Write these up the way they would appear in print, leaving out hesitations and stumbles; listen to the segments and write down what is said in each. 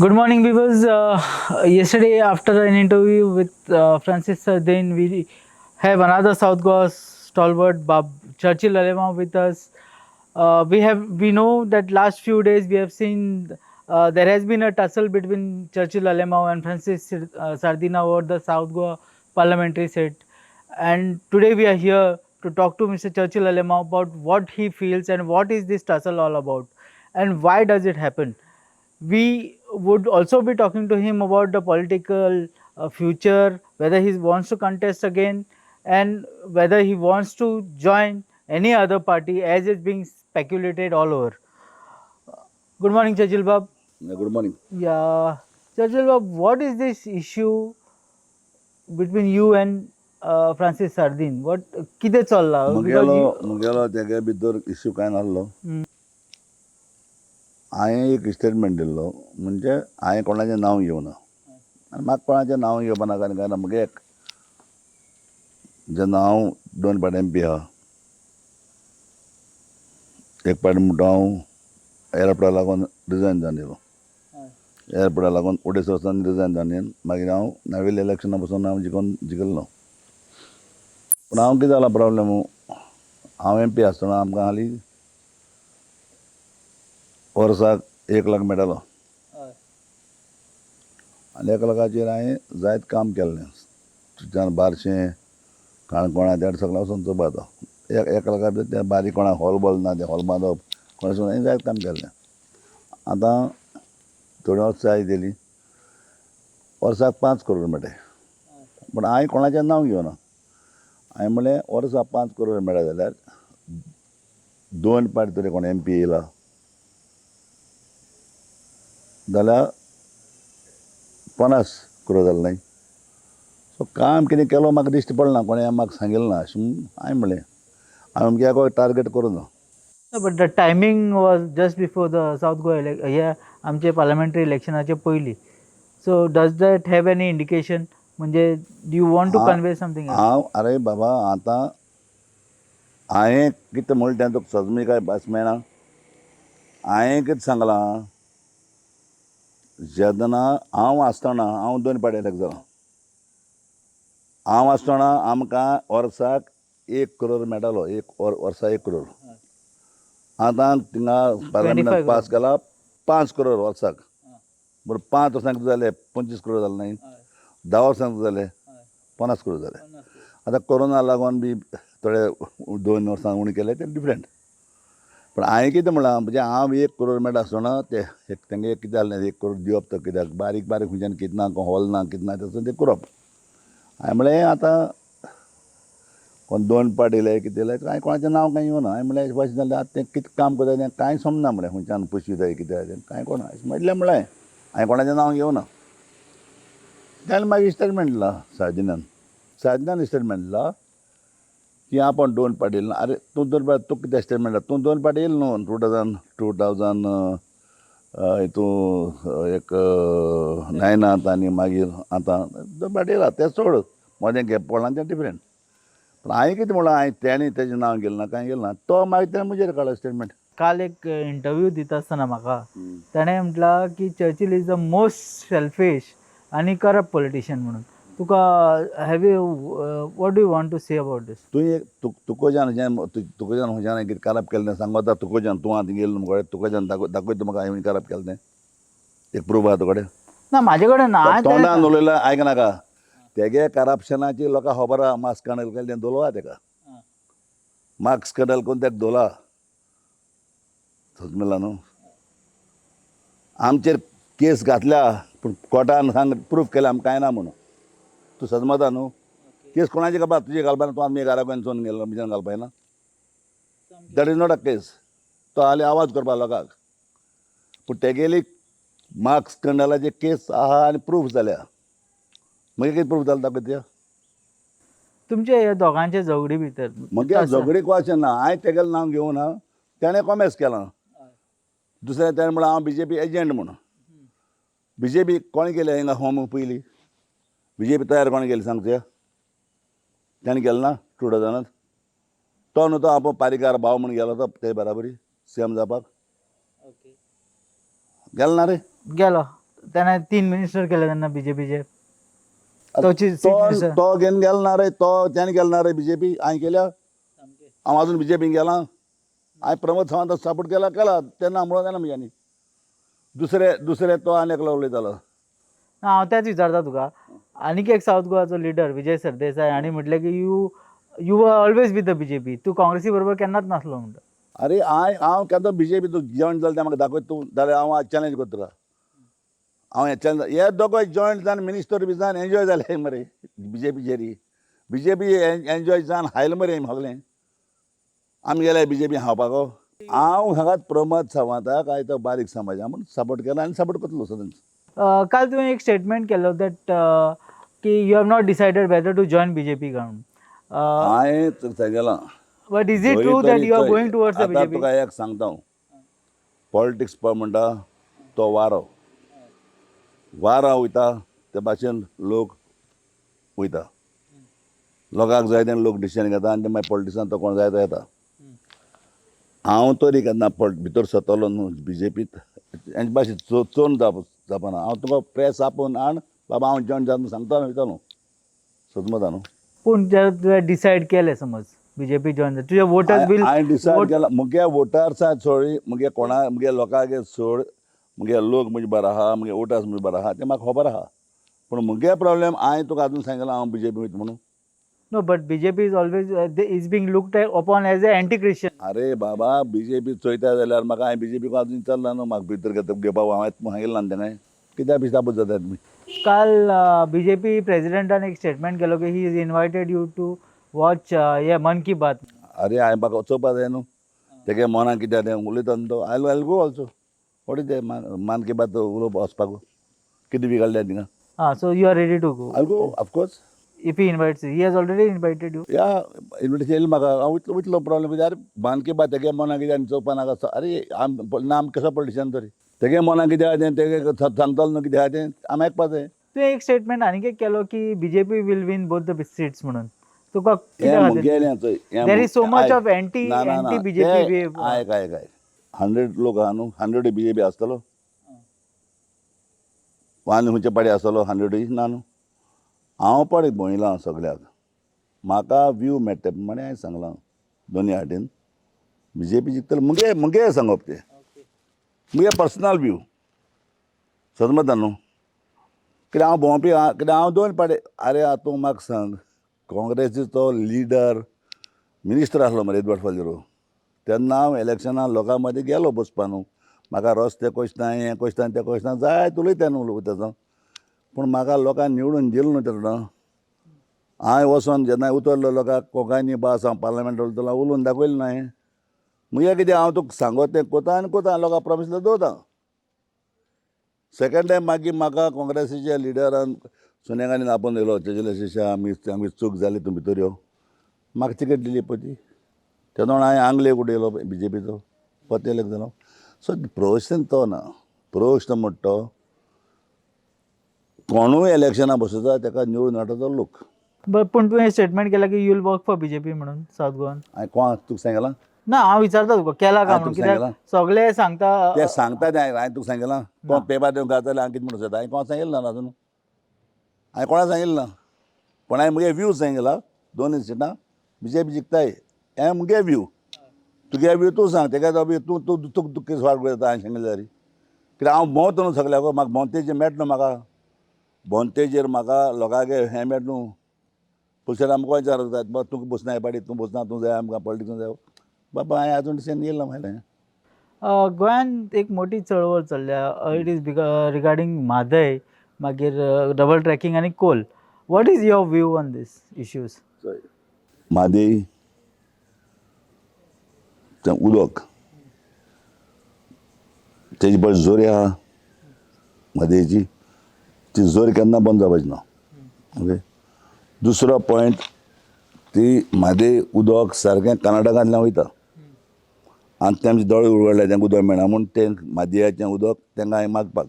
Good morning, viewers. Yesterday, after an interview with Francis Sardinha, we have another South Goa stalwart, Bob Churchill Alemao, with us. We know that last few days we have seen there has been a tussle between Churchill Alemao and Francis Sardinha over the South Goa parliamentary seat. And today we are here to talk to Mr. Churchill Alemao about what he feels and what is this tussle all about and why does it happen. We would also be talking to him about the political future, whether he wants to contest again and whether he wants to join any other party as is being speculated all over. Good morning, Churchill Bab. Good morning. Yeah, Churchill Bab, what is this issue between you and Francis Sardinha? What कितें चल्लां? Because म्हगेलो you- म्हगेलो तेगे भितर issue कांय नासलो. हांवें एक स्टेटमेंट दिल्लो, म्हणजे हांवें कोणाचें नांव घेवना आनी म्हाका कोणाचें नांव घेवपा नाका. आनी कांय ना. म्हगे एक जेन्ना हांव दोन पाट एम पी आहा, एक पाट म्हणटा हांव एअरपोर्टा लागून रिजायन जावन येयलो. एअरपोर्टा लागून ओडेस वर्सान रिजायन जावन येवन मागीर हांव नावेले इलेक्शना पसून हांव जिखून जिखल्लो. पूण हांव कितें जाला प्रॉब्लेम, हांव एम पी आसतना आमकां हालीं वर्साक 1 लाख मेळटालो आनी 1 लाखाचेर हांवें जायत काम केल्लें. तुज्यान बारशें, काणकोणा त्या सगळें वचोन चोवपा जाता. एक एक लाखा भितर तें बारीक कोणाक हॉल बरो ना तें हॉल बांदप, कोणा हांवें जायत काम केल्लें. आतां थोडी वर्सां जायत येयली, वर्साक 5 करोड मेळटाय. पूण हांवें कोणाचें नांव घेवना. हांवें म्हणलें, वर्साक 5 करोड मेळ्ळा जाल्यार दोन पाट तरी कोण एम पी येयला जाल्यार 50 करोड जालें न्हय. सो काम कितें केलो म्हाका दिश्टी पडना, कोणें म्हाका सांगिल्लें ना अशें म्हूण हांवें म्हणलें. हांवें अमक्याक टार्गेट करूं ना. No, but the timing was just before the South Goa ह्या आमचे पार्लमेंटरी इलेक्शनाचे पयलीं. So does that have any indication? म्हणजे you want to convey something? हांव, अरे बाबा, आतां हांवें कितें म्हणलें तें तुका सजमी काय भास मेळना. हांवें कितें सांगलां, जेन्ना हांव आसतना, हांव दोन पाटी इलेक्ट जालां, हांव आसतना आमकां वर्साक 1 करोड मेळटालो, एक वर्सा 1 करोड. आतां थिंगा पार्लमेंटान 25 पास केला 5 करोड वर्साक. बरें, 5 वर्सांक कितें जालें? 25 करोड जालें न्हय. 10 वर्सांक कितें जालें? 50 करोड जालें. आतां कोरोना लागून बी थोडे 2 वर्सां उणें केलें, तें डिफरंट. पूण हांवें कितें म्हणलां, म्हणजे हांव 1 करोड मेळटा आसतना ते एक तेंगे कितें जालें, 1 करोड दिवप तो कित्याक बारीक बारीक खंयच्यान कितें ना, हॉल ना, कितें ना, तसो तें करप. हांवें म्हणलें, आतां कोण दोन पाट येयले, कितें येयले, कांय कोणाचें नांव कांय येवना. हांवें म्हणलें, अशें जाल्यार आतां तें कितें काम करता तें कांय समजना. म्हणलें, खंयच्यान पयशे दिताय, कितें तें कांय कोणा अशें म्हणलें. म्हणलें, हांवें कोणाचें नांव घेवना. तेणें मागीर स्टेटमेंट दिला सार्दिनान. सार्दिनान स्टेटमेंट दिला की आपण दोन पाट येयलो ना. अरे, तूं दोन पाट, तुका कितें स्टेटमेंट? तूं दोन पाट येयलो न्हू 2000 हितून एक नायनांत आनी मागीर आतां दोन पाट येयला तें सोड, मदें गॅप पडला तें डिफरंट. पूण हांवें कितें म्हणलां, हांवें तेणें तेजें नांव घेतलें ना, कांय घेतलें ना. तो मागीर तेणें म्हजेर काडलो स्टेटमेंट. काल एक इंटरव्यू दिता आसतना म्हाका ताणें म्हटलां की Churchill is the most selfish आनी करप्ट पॉलिटिशियन म्हणून. तुका have you what do you want to say about this? तूं एक तुकोजान खंयच्यान, तुकोजान खंयच्यान कितें करप केलें तें सांगता. तुकोजान तूं आतां गेलो मुगो, तुकोजान दाखय, दाखयता म्हाका हांवें करप केलें तें. एक प्रूफ आहा तुकडे? ना, म्हाजे कडेन ना. हांवें तोंडान उलयला, आयकनाका. तेगे करप्शनाची लोकांक खबर आहा. मास्क स्कँडल केलें तें दोलो आहा तेका. मास्क स्कँडल करून तेका दोला सजमेला न्हू. आमचेर केस घातल्या, पूण कोर्टान सांग प्रूफ केलें आमकां कांय ना म्हणून. तूं सजमता न्हू, केस कोणाची घालपा? तुजी घालपा ना. तूं आमी घरा कडेन चोवन गेलो म्हज्यान घालपाय ना. That is not a case. तो हाली आवाज करपा लोकांक. पूण तेगेली मार्क्स स्कँडलाची केस आहा आनी प्रूफ जाल्या. मागीर कितें प्रूफ जालें दाखय त्या. तुमचे ह्या दोगांचे झगडी भितर मगे झगडी क्वेश्चन ना. हांवें तेगेलें नांव घेवना. तेणें कॉमेस केलां दुसरें. तेणें म्हणलें हांव बीजेपी एजंट म्हणून. बीजेपी कोणें केलें हिंगा होम पयलीं? बीजेपी तयार कोणें केली सांग तुया? तेणें केलें ना 2000त? तो न्हू, तो आपूण पारीकार भाव म्हूण गेलो तो ते बराबरी सी एम जावपाक गेलो ना रे? गेलो. तेणें तीन मिनिस्टर केले तेन्ना बीजेपीचे. तोची तो तो घेवन गेलो ना रे, तो तेणें गेलो ना रे बीजेपी. हांवें केल्या, हांव अजून बीजेपीन गेला. हांवें प्रमोद सावंताक सपोर्ट केला केला तेन्ना म्हणून जाणा म्हज्यांनी. दुसरे दुसरे तो आनी एकलो उलयतालो. ना, हांव तेंच विचारता तुका. आनीक एक सावथ गोवाचो लिडर विजय सरदेसाय हांणी म्हटलें की you are always with the BJP, तूं काँग्रेसी बरोबर केन्नाच नासलो म्हणटा. अरे हांव केन्ना बीजेपी तूं जॉयन जालें तें म्हाका दाखयत तूं जाल्यार हांव आज चॅलेंज करता तुका. हांव हें चॅलेंज, हे दोगोय जॉयन जावन मिनिस्टर बी जावन एन्जॉय जाले मरे बीजेपीचेर. बीजेपी एन्जॉय जावन हायल मरे सगळें. आमी गेले बीजेपी खावपाक. हांव हांगाच प्रमोद सावंताक आयतो बारीक समाजा म्हूण सपोर्ट केला आनी सपोर्ट करतलो सदांच. काल तुवें एक स्टेटमेंट केलो that की you have not decided whether to join BJP म्हणून. हांवें तुका सांगलां. But is it true that you are going towards the आतां बीजेपी? तुका एक सांगता हांव, पॉलिटिक्स पळय म्हणटा तो वारो वारो वयता ते भाशेन लोक वयता. लोकांक जाय तेन्ना लोक डिसिजन घेता आनी ते मागीर पॉलिटिक्सान तो कोण जाय तो येता. हांव तरी केन्ना भितर सरतलो न्हू बीजेपीत हेंचे भाशेन चोन जावपाना. हांव तुका प्रेस आपोवन हाड बाबा हांव जॉयन जावन सांगता वयतालो सदमता न्हू. पूण जर तुवें डिसायड केलें समज बीजेपी जॉयन, तुजे वोटर्स बील हांवें डिसायड केला मुगे वोटर्सा सोड, मुगे कोणा मुगे लोकांगे सोड, मुगे लोक म्हणजे बरो आहा, मुगे वोटर्स म्हणजे बरो आहा, तें म्हाका खबर आहा. पूण मुगे प्रॉब्लेम हांवें तुका आजून सांगला हांव बीजेपी वयता म्हणून. No, but BJP is always is being looked upon as a anti Christian. अरे बाबा बीजेपी चोयता जाल्यार म्हाका हांवें बीजेपीक आजून विचारला न्हू, म्हाका भितर घेता घेवपा हांवें सांगिल्लें ना तेणें. कित्याक पिशाबूत जाता तुमी. काल बीजेपी प्रेसिडेंटान एक स्टेटमेंट केलो की he is invited you to watch हे मन की बात. अरे हांवें म्हाका वचोवपा जाय न्हू, तेगे मनाक कितें तें उलयता न्हू तो. I I go also. What is तें मन की बात उलोवप वचपाक कितें बिगडलें थिंगा? हां, so you are ready to go? I go of course. If he invites, he has already invited you. या इन्विटेशन येयलें म्हाका. हांव वयतलो वयतलो प्रॉब्लेम कितें. अरे मन की बात तेगे मनाक कितें आनी चोवपा नाका. अरे आम ना, आम कसो पॉलिटिशन तरी तेगे मनाक कितें आहा तें तेगे सांगतलो न्हू कितें आहा तें आमी आयकपा जाय. तुवें एक स्टेटमेंट आनीक एक केलो की BJP will win both the seats म्हणून. तुका हें मुगेलें चोय. There is so much of anti anti BJP wave. आयक आयक आयक, 100 लोक आहा न्हू, 100 बीजेपी आसतलो आनी खंयचे पाडी आसतलो 100 ना न्हू. हांव पाडी भोंयलां सगळ्याक, म्हाका व्यू मेळटा ते प्रमाणे हांवें सांगलां दोनी हाटेन बीजेपी जिखतले. मुगे मुगे सांगप तें मुगे पर्सनल व्यू सदमता न्हू. कित्याक हांव भोंवपी कित्याक हांव दोन पाडे. आरे आतां तूं म्हाका सांग, काँग्रेसीचो लिडर मिनिस्टर आसलो मरे एदवार्ड फालेरो, तेन्ना हांव इलेक्शनाक लोकां मदीं गेलो बसपा न्हू. म्हाका रस्ते कोसना, हें कोसना, तें कोसना, जायत उलयता न्हू उलोवता. पूण म्हाका लोकांनी निवडून दिलो न्हू तेन्ना. हांवें वचोन जेन्ना उतरलो लोकांक कोंकणी भास हांव पार्लमेंट उलयतलो उलोवन दाखयलें ना हांवें. मुगे कितें हांव तुका सांगत तें कोता आनी कोता लोकांक प्रॉमीस दवरता. सेकंड टायम मागीर म्हाका काँग्रेसीच्या लिडरान सोनिया गांधीन आपोवन येयलो, चेचेले आमी आमची चूक जाली, तूं भितर यो. म्हाका तिकेट दिली पळय ती. तेन्ना हांवें आंगले उडयलो बीजेपीचो परते इलेक्ट जालो. सो प्रश्न तो ना, प्रश्न म्हणटा तो कोणूय इलेक्शनाक बसयता तेका निवडून हाडटा तो लोक. बट पूण तुवें स्टेटमेंट केला की you will work for BJP म्हणून सावथ गोवान. हांवें कोणाक तुका सांगलां? ना, हांव विचारता तुका केला काय हांवें म्हणून, तुका कित्याक सांगलां. सगळे सांगता. ते सांगता तें हांवें तुका सांगलां. कोण पेपर दिवंक घातले हांवें कितें म्हणून जाता. हांवें कोणाक सांगिल्लें ना अजून, हांवें कोणाक सांगिल्लें ना. पूण हांवें मुगे व्यू सांगिला, दोन सिटां बीजेपी जिखताय हें मुगे व्यू. तुगे व्यू तूं सांग, तेगे तो व्यू तूं तूं तुका तुका कितें स्वार्थ जाता हांवें सांगिल्लें जाल्यार. कित्याक हांव भोंवता न्हू सगल्याक, म्हाका भोंवतेचेर मेळटा न्हू, म्हाका भोंवतेचेर म्हाका लोकांगे हें मेळटा न्हू. पुलिसांनी आमकां विचारता, बाबा तुका बसना पाडी, तूं बसना, तूं जाय आमकां पॉलिटिक्स जाय. बाबा हांवें आजून डिसिजन घेयला मागीर. गोंयांत एक मोठी चळवळ चल्ल्या, it is regarding Mhadei, मागीर डबल ट्रॅकिंग आनी coal. What is your view on these issues? Mhadei तें उदक तेजी पळय जोरी आहा म्हादयची, ती जोरी केन्ना बंद जावपाची ना. ओके, दुसरो पॉयंट, ती म्हादय उदक सारकें कर्नाटकांतल्यान वयता आनी तेमचे दोळे उगडले तेंकां उदक मेळना म्हूण तें म्हादयाचें उदक तेंकां हांवें मागपाक.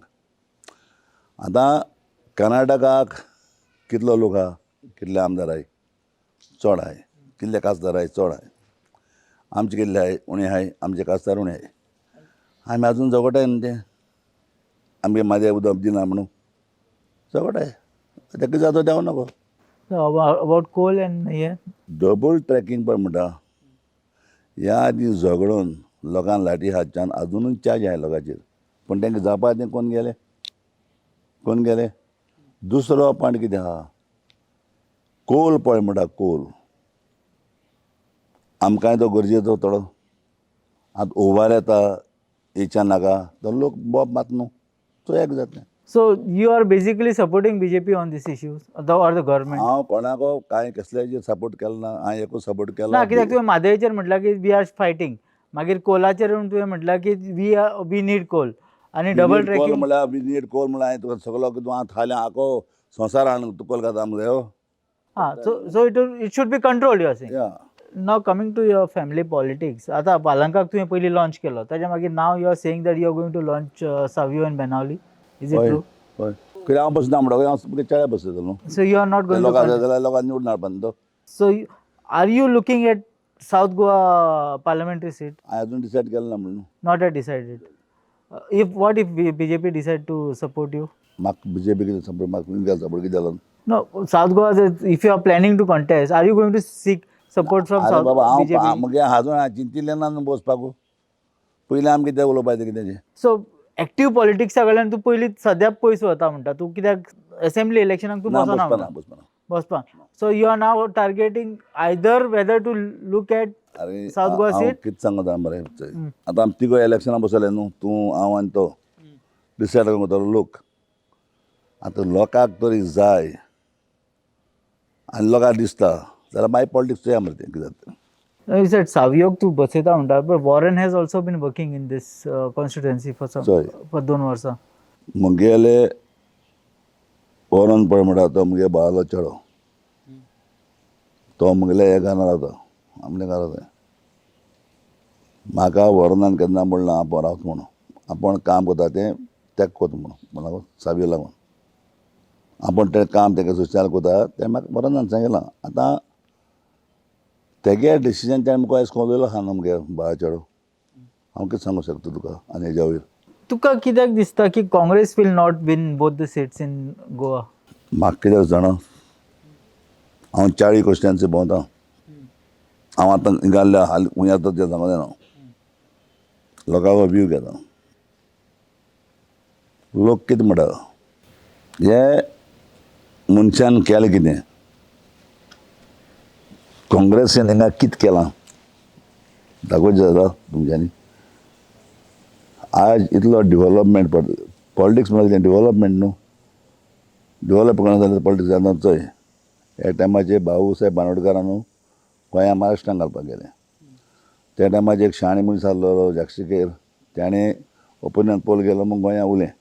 आतां कर्नाटकाक कितलो लोक आहा, कितले आमदार आहाय, चड आहाय, कितले खासदार आहाय, चड आहाय. आमचे कितले आहाय, उणे आहाय, आमचे खासदार उणे आहाय. आमी आजून झगडटाय न्हू तें. आमगे म्हाजें उदक दिना म्हणून सगळें ताका जातो देंवो नको. अबाउट कोल एंड हे. डबल ट्रॅकिंग पण म्हणटा, ह्या आदी झगडून लोकांक लाठी हातच्यान आजुनूय चार्ज आहा लोकांचेर, पूण तांकां जावपा तें कोण गेले, कोण गेले. दुसरो पॉयंट कितें आहा, कोल पळय म्हणटा, कोल आमकांय तो गरजेचो थोडो. आतां ओवार येता हेच्यान नाका तो लोक बोब मात न्हू, तो एक जातलें. So you are basically supporting BJP on this issues or the government? हांव कोणाको कांय कसल्याचेर सपोर्ट केलो ना, हांवें एकूच सपोर्ट केला. ना, कित्याक तुवें म्हादयचेर म्हटलां की we are fighting, मागीर कोलाचेर येवन तुवें म्हटलां की we need Coal आनी डबल कोल ट्रॅकिंग. म्हळ्यार we need Coal म्हळ्यार हांवें तुका सगलो तूं आतां खाल्या आको संवसार हाडून तुका कोल खाता मरे हो. हां, so it should be controlled, you are saying. Yeah. Now coming to your family politics, आतां बालंकाक तुवें पयलीं लॉन्च केलो, ताच्या मागीर now you are saying that you are going to launch Savio in Benaulim, is it हय true? हय, कित्याक हांव बसना म्हणटा, हांव चेड्या बसयतलो न्हू. So you are not going to लोकां जाल्यार लोकांक निवडून हाडपा न्हू तो. So are you looking at South Goa parliamentary seat? हांवें अजून डिसायड केलें ना म्हणून. Not yet decided. If what if BJP decide to support you? म्हाका बी जे पी कितें सपोर्ट, म्हाका गेलो सपोर्ट कितें जालो? No, South Goa, if you are planning to contest, are you going to seek support from अरे South बाबा, हांव BJP? मुगे अजून हांवें चिंतिल्लें ना न्हू बसपाक. पयलीं आमकां कितें उलोवपाचें कितें. सो एक्टिव्ह पॉलिटिक्सा कडल्यान तूं पयलीं सद्या पयस वता म्हणटा तूं, कित्याक असेंब्ली इलेक्शनाक तूं ना, बसना बसपा म्हणटा. ना, बसपा ना. बसपा. So you are now targeting either whether to look at अरे South Goa हांव seat? कितें सांगता मरे, आतां आमी तिगो इलेक्शनाक बसले न्हू, तूं, हांव आनी तो डिसायड करूंक वतालो लोक. आतां लोकांक तरी जाय आनी लोकांक दिसता जाल्यार मागीर पॉलिटिक्स चोया मरे तें कितें जाता तें. You said सावियोक तूं बसयता म्हणटा, but Warren has also been working in this constituency for some चोय. फॉर 2 वर्सां. मुगेले वॉरन पळय म्हणटा तो मुगे भावालो चेडो, तो मुगेले हे घरान रावता, आमल्या घरा रावता. म्हाका वॉरनान केन्ना म्हणलां आपूण रावता म्हणून, आपूण काम करता तें तेक कोता म्हणून, म्हणून सावयो लागून आपूण तें काम तेका सोशल करता तें म्हाका वॉरनान सांगिलां. आतां तेगे डिसिजन तेणें म्हाका आयज उलयलो आहा न्हू मुगे भावा चेडो, हांव कितें सांगूंक शकता तुका आनी हेज्या वयर. तुका कित्याक दिसता की Congress will not win both the seats in Goa? म्हाका कित्याक जाणा, हांव 40 क्वेश्चन्स भोंवता. हांव आतां हिंगासल्ल्या हाल खंय येता तें सांगूं जायना, लोकांचो व्यू घेता. लोक कितें म्हणटा, हे मनशान केलें कितें, काँग्रेसीन हिंगा कितें केलां दाखोवचें जाता तुमच्यांनी. आज इतलो डिवलपमेंट, पॉलिटिक्स म्हळ्यार कितें, डिवलपमेंट न्हू. डेवलप करना जाल्यार पॉलिटिक्स जाता चोय. ह्या टायमाचेर भाऊ साहेब बांदोडकारान न्हू गोंया महाराष्ट्रान घालपाक गेले. त्या टायमाचेर एक शाणे मनीस आसलो जाक्षिकेर, ताणें ओपिनियन पोल गेलो म्हूण गोंया उरलें.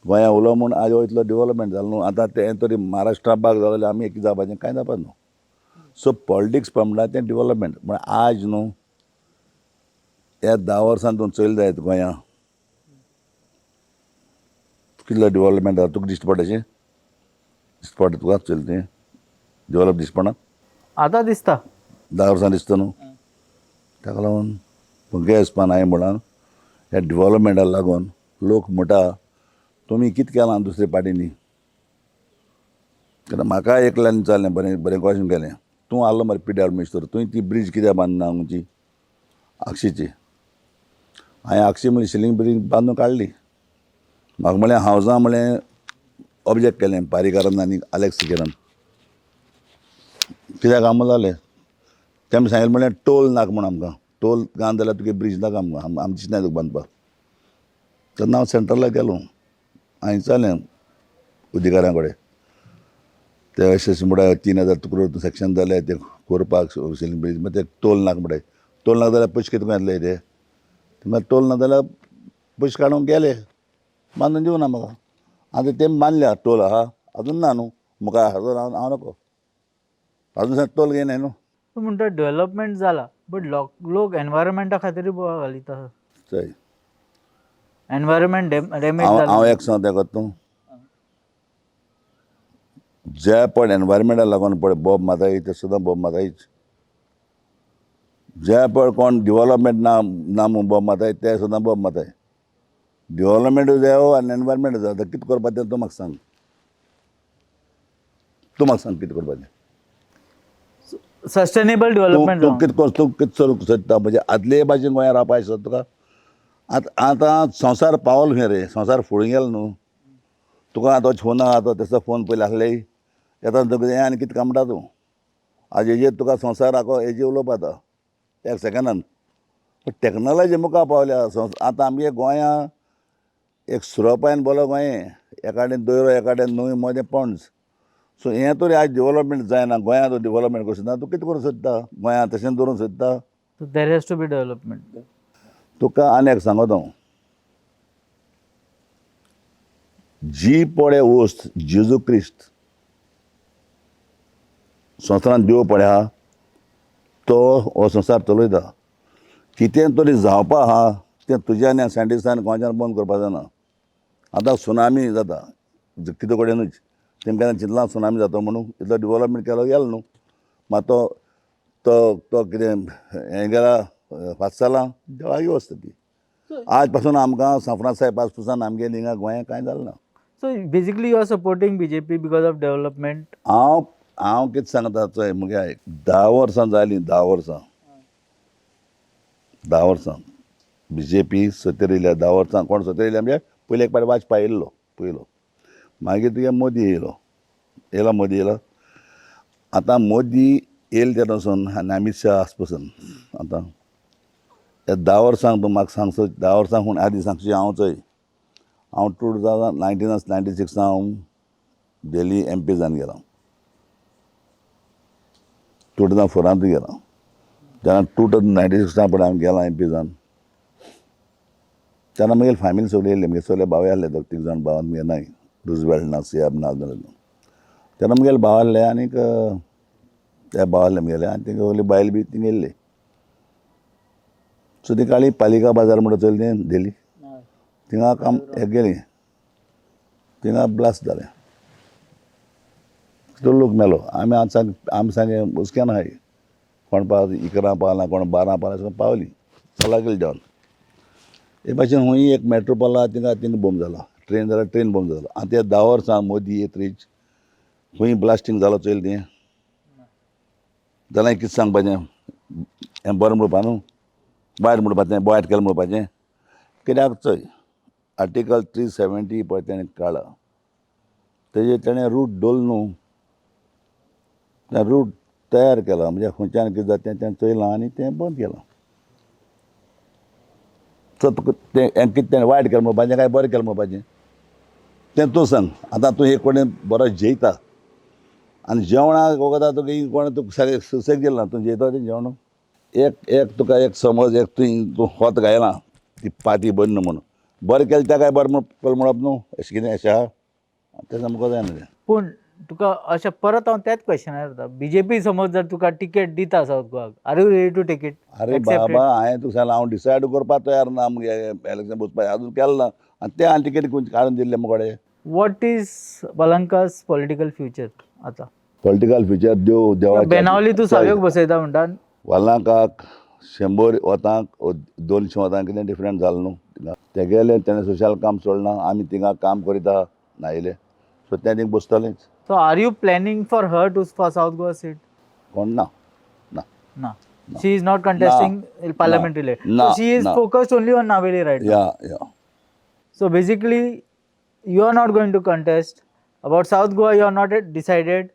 गोंया उलो म्हूण आज हो इतलो डिवलपमेंट जालो न्हू. आतां तें तरी महाराष्ट्रा भाग जालो जाल्यार आमी एक जावपाचें कांय जावपाचें न्हू. सो पॉलिटिक्स म्हणटा तें डिवलपमेंट. पूण आज न्हू ह्या 10 वर्सान तूं चोयलें जायत गोंया कितलो डिवलपमेंट जाता, तुका दिश्टी पडटा अशें, दिश्टी पडटा तुका चोयलें तें डिवलप दिश्टी पडना? आतां दिसता. 10 वर्सां दिसता न्हू. ताका लागून म्हगे हिसपान हांवें म्हणलां, ह्या डिवलपमेंटाक लागून लोक म्हणटा तुमी कितें केलां दुसरे पार्टींनी. कारण म्हाका एकल्यान विचारलें, बरें बरें क्वेशन केलें, तूं आहलो मरे पिड्यार मिनिस्टर, तुवें ती ब्रीज कित्याक बांदना आमची आगशीची. हांवें आगशी म्हणजे शिलिंग ब्रीज बांदून काडली. म्हाका म्हणलें हावजां म्हणलें ऑब्जेक्ट केलें पारीकारान आनी आलेक्स सिकेरान, कित्याक हांव जालें तेमी सांगिल्लें म्हणलें टोल नाका म्हूण आमकां, टोल घान जाल्यार तुगे ब्रीज नाका आमकां, आमची नाय तुका बांदपाक. तेन्ना हांव सेंट्रलाक गेलो, हांवें विचारलें अधिकाऱ्यां कडेन, ते अशें अशें म्हणटा 3000 तुकडो सेक्शन जाले ते करपाक सिलींग ब्रीज, मागीर ते टोल नाका म्हणटाय. टोल नाका जाल्यार पयशे कितें येतले ते, मागीर टोल ना जाल्यार पयशे काडूंक गेले, बांदून दिवना म्हाका. आतां ते मानल्या टोल आहा अजून ना न्हू मुखार आहा, हांव नको अजून टोल घेयना न्हू. तूं म्हणटा डेव्हलपमेंट जाला, बट लोक एनवायरमेंटा खातीरूय बोवाळ घालिता. चोय, एनवायरमेंट डॅमेज हांव जाला. हांव एक सांगता तेका, तूं जे पण एनवायरमेंटाक लागून पळय बोब माताय ते सुद्दां बोब मातायच, जे पळय कोण डिवलपमेंट ना ना म्हूण बोब माताय ते सुद्दां बोब माताय. डेवलपमेंट जायो आनी एनवायरमेंट जायो. आतां कितें करपाचें तें तूं म्हाका सांग, तूं म्हाका सांग कितें करपाचें. सस्टेनेबल तूं डेवलपमेंट तूं कितें कर, तूं कितें करूंक सोदता म्हणजे आदले भाशेन गोंयांत रावपाक सोदता तुका? आतां आतां संवसार पावल खंय रे, संवसार फुडें गेलो न्हू. तुका आतां फोन आहा तो तेसो फोन पयलीं आसले येता तुका हें आनी कितें काय म्हणटा तूं. आज हेजेर तुका संवसार आखो हेजेर उलोवपा जाता एक सेकंडान. पूण टॅक्नोलॉजी मुखार पावल्या. आतां आमगे गोंया एक सुरोपायन बोलो गोंय, एकाडेन दर्यो एकाडेन न्हंय, मदें पोंड्स. सो हें तरी आज डेवलपमेंट जायना गोंयांत. तूं डेवलपमेंट करूं सोदना, तूं कितें करूंक सोदता गोंयांत? तशें दवरूंक सोदता? There has to be development. तुका आनी एक सांगता हांव, जी पळय वस्त जेजू क्रिस्त संवसारांत देव पळय आहा तो हो संवसार चलयता. कितें तरी जावपा आहा तें तुज्यान ह्या सायंटिस्टान गोंयच्यान बंद करपा जायना. आतां सुनामी जाता कितें कडेनूच, तेमकां चिंतलां सुनामी जाता म्हणून इतलो डेवलपमेंट केलो गेलो न्हू. मात तो तो तो कितें हें गेला फास जालां देवागी वस्त ती. आज पासून आमकां सांफ्रां साहेब आज पासून आमगे हिंगा गोंयांत कांय जालें ना. So basically you are supporting BJP because of development. हांव हांव कितें सांगता चोय मुगे आयक, 10 वर्सां जालीं, 10 वर्सां, 10 वर्सां बी जे पी सत्तेर येयल्या. 10 वर्सां कोण सत्तेर येयल्या म्हणजे पयलीं एक पावट वाजपेयी येयल्लो पयलो, मागीर तुगे मोदी येयलो, येयला मोदी येयलो. आतां मोदी येयले तेन्ना पासून आनी अमीत शाह आसा पासून आतां ह्या 10 वर्सांक तूं म्हाका सांगसो, 10 वर्सां पूण आदीं सांगशी हांव चोय, हांव 2096 हांव दिल्ली एम पी जावन गेलो, 2004 गेलो. तेन्ना 2096 पळय हांव गेला एम पी जावन, तेन्ना म्हगेली फॅमिली सगळी येयल्ली. म्हगे सगळे भाव आसले, दोग तीग जाण भाव मुगे नाय, रुजवेल्ट ना, सियाब ना. तेन्ना म्हगेले भाव आसले आनीक ते भाव आसले म्हगेले आनी तेंगे सगळी बायल बी थिंग येयल्ली. सो ती काळी पालिका बाजार म्हणटा चोयलें तें दिल्ली, थिंगा काम हें गेली, थिंगा ब्लास्ट जालें, तो लोक मेलो. आमी आतां सांग, आमी सांगे हुसक्यान आहाय, कोण पाव 11 पावला, कोण 12 पावला, अशें पावली चला गेली देंवन. हे भाशेन हुंय एक मेट्रो पावला थिंगा थिंगा बोम जालो, ट्रेन जाल्यार ट्रेन बोम जालो. आतां ते 10 वर्सां मोदी येतरीच खूंय ब्लास्टींग जालो चोयलें तें जाल्यार कितें सांगपाचें? हें बरें म्हणपा न्हू, वायट म्हणपाचें, वायट केलें म्हणपाचें कित्याक? चोय आर्टिकल 370 पळय तेणें काडला, तेजेर तेणें रूट दवरलो न्हू, तें रूट तयार केला म्हणजे खंयच्यान कितें जाता तें तेणें चोयलां आनी तें बंद केलां. सो तुका तें हें कितें तेणें वायट केलें म्हणपाचें काय बरें केलें म्हणपाचें तें तूं सांग. आतां तूं एक कडेन बरो जेयता आनी जेवणाक वखदां तुका कोणें तुका सारकें सुसेग दिला, तूं जेयता तें जेवण एक एक तुका एक समज एक तुवें तूं खत घायलां ती पाती बरी न्हू म्हणून बरें केलें तें काय बरें म्हण केलें म्हणप न्हू, अशें कितें अशें आहा तें सामको जायना तें. पूण तुका अशें परत हांव त्याच क्वेशनार येता, बीजेपी समज जर तुका टिकेट दिता सावथ गोवाक, are you ready to take it? अरे बाबा, हांवें तुका सांगलां हांव डिसायड करपाक तयार ना. मुगे इलेक्शन वचपाक अजून केलें ना आनी तें हांवें टिकेट खंय काडून दिल्लें मुकोडे. What is Valanka's political future आतां? पॉलिटिकल फ्युचर देव देवाच्या बेनावली तूं सावयोक बसयता म्हणटा. वालांकाक 100 वतांक 200 वतांक कितें डिफरंट जालें न्हू तेगेलें. तेणें सोशल काम सोडना, आमी थिंगा काम करिता नायले, सो तें thing बसतलेंच. So are you planning for her to for South Goa seat? कोण ना ना. ना, she is not contesting parliamentary ना, election. She is ना. Focused only on Navelim right? Yeah yeah. So basically you are not going to contest. About South Goa you are not yet decided.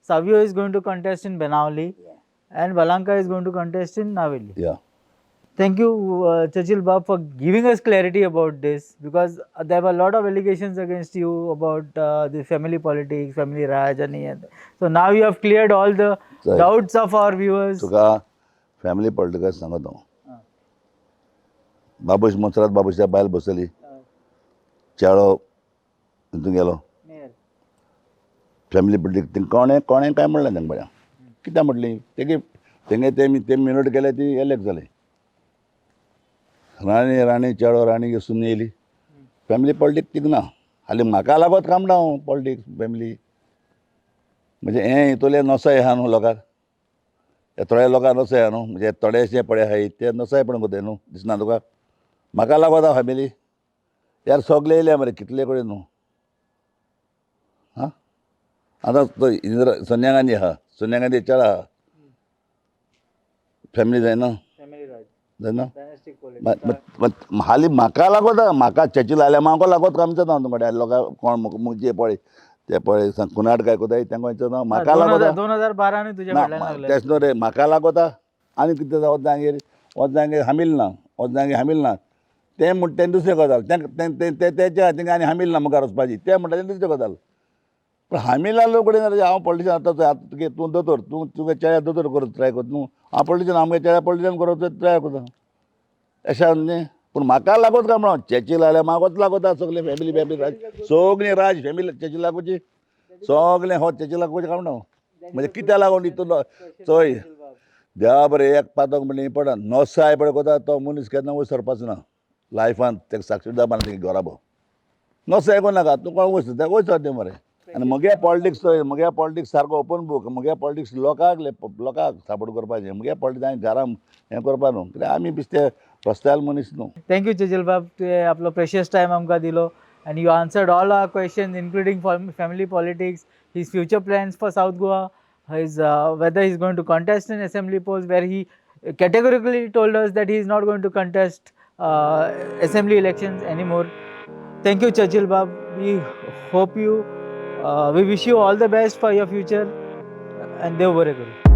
Savio is going to contest in Benaulim and Valanka is going to contest in Navelim. Yeah. Thank you, Churchill Bab, for giving us clarity about this, because there were a lot of allegations against you about the family politics, family raj, and so now you have cleared all the Right. doubts of our viewers. तुका family political सांगत हांव. बाबूश मोन्सेरात बाबूशा बायल बसली, चेडो हितून गेलो. Family politics thing कोणें कोणें कांय म्हणलें तांकां बऱ्या कित्याक म्हटली तेगे तेंगे ते ते मिनट गेले ती एलेक्ट जाले. राणी राणी चेडो राणी सून येयली. फॅमिली पॉलिटिक्स थिंग ना. हालीं म्हाका लागत काम ना हांव पॉलिटिक्स फॅमिली म्हणजे हें हितूले नसाय आहा न्हू लोकांक, हे थोड्या लोकांक नसाय आहा न्हू, म्हणजे थोडेशे पळय आहाय ते नसाय पण कोत्ताय न्हू, दिसना तुका? म्हाका लागत आहा फॅमिली. यार सगळे येयले मरे कितले कडेन न्हू. आं, आतां तो इंदिरा, सोनिया गांधी आहा, सोनिया गांधी चेडा आहा, फॅमिली जायना, जायना. हालीं म्हाका लागोता, म्हाका चर्चील आलेमांवको लागोत काम ना तुमकडे लोकां कोण मुजे पळय ते पळय कुनाट काय कोताय तांकां विचारता म्हाका लागोता. 2012 तुज्या ना, फाटल्यान लागले. तेच न्हू रे, म्हाका लागोता. आनी कितें जाता, वच जांगेर हामील ना, वच जांगेर हामील ना, तें म्हणटा तें दुसरें गजाल. तें तेच्या तेंका आनी हामील ना मुखार वचपाची, तें म्हणटा तें दुसरें गजाल. पूण हामील लोक कडेन हांव पॉलिटिशन आतां आतां तुगे तूं दोतोर, तूं तुगे चेड्या दोतोर करूं ट्राय करता न्हू, हांव पॉलिटिशन, आमगे चेड्या पॉलिटिशन करूं ट्राय करता अशें न्ही. पूण म्हाका लागोत काय म्हणून चेची लागल्या म्हाकोच लागोता. सगळें फॅमिली, फॅमिली राज, सगळीं राज फॅमिली चेची लागोची, सगळें हो चेची लागोची काय म्हणून म्हणजे कित्याक लागून हितून चोय देवा बरें एक पातक म्हणलें इम्पोर्टंट नोसाय पळय कोता तो मनीस केन्ना वयर सरपाचो ना लायफान. तेका साक्षी जावपा तेगे घराबो नोसाय कोण नाका, तूं कोण वयता तेका वयर सरता मरे. आनी म्हगे पॉलिटिक्स चोय, म्हगे पॉलिटिक्स सारको ओपन बूक. म्हगे पॉलिटिक्स लोकांक लोकांक सपोर्ट करपाचें, म्हगे पॉलिटिक्स आनी घरान हें करपा न्हू, कित्याक आमी बिस्ते रस्त्यार मनीस न्हू. थँक्यू चर्चिल बाब, तुवें आपलो प्रेशियस टायम आमकां दिलो and you answered all our questions including family politics, his future plans for South Goa, his whether he is going to contest in assembly polls, where he categorically told us that he is not going to contest assembly elections anymore. Thank you, Churchill Bab. We hope you, we wish you all the best for your future and Dev Bore Karu.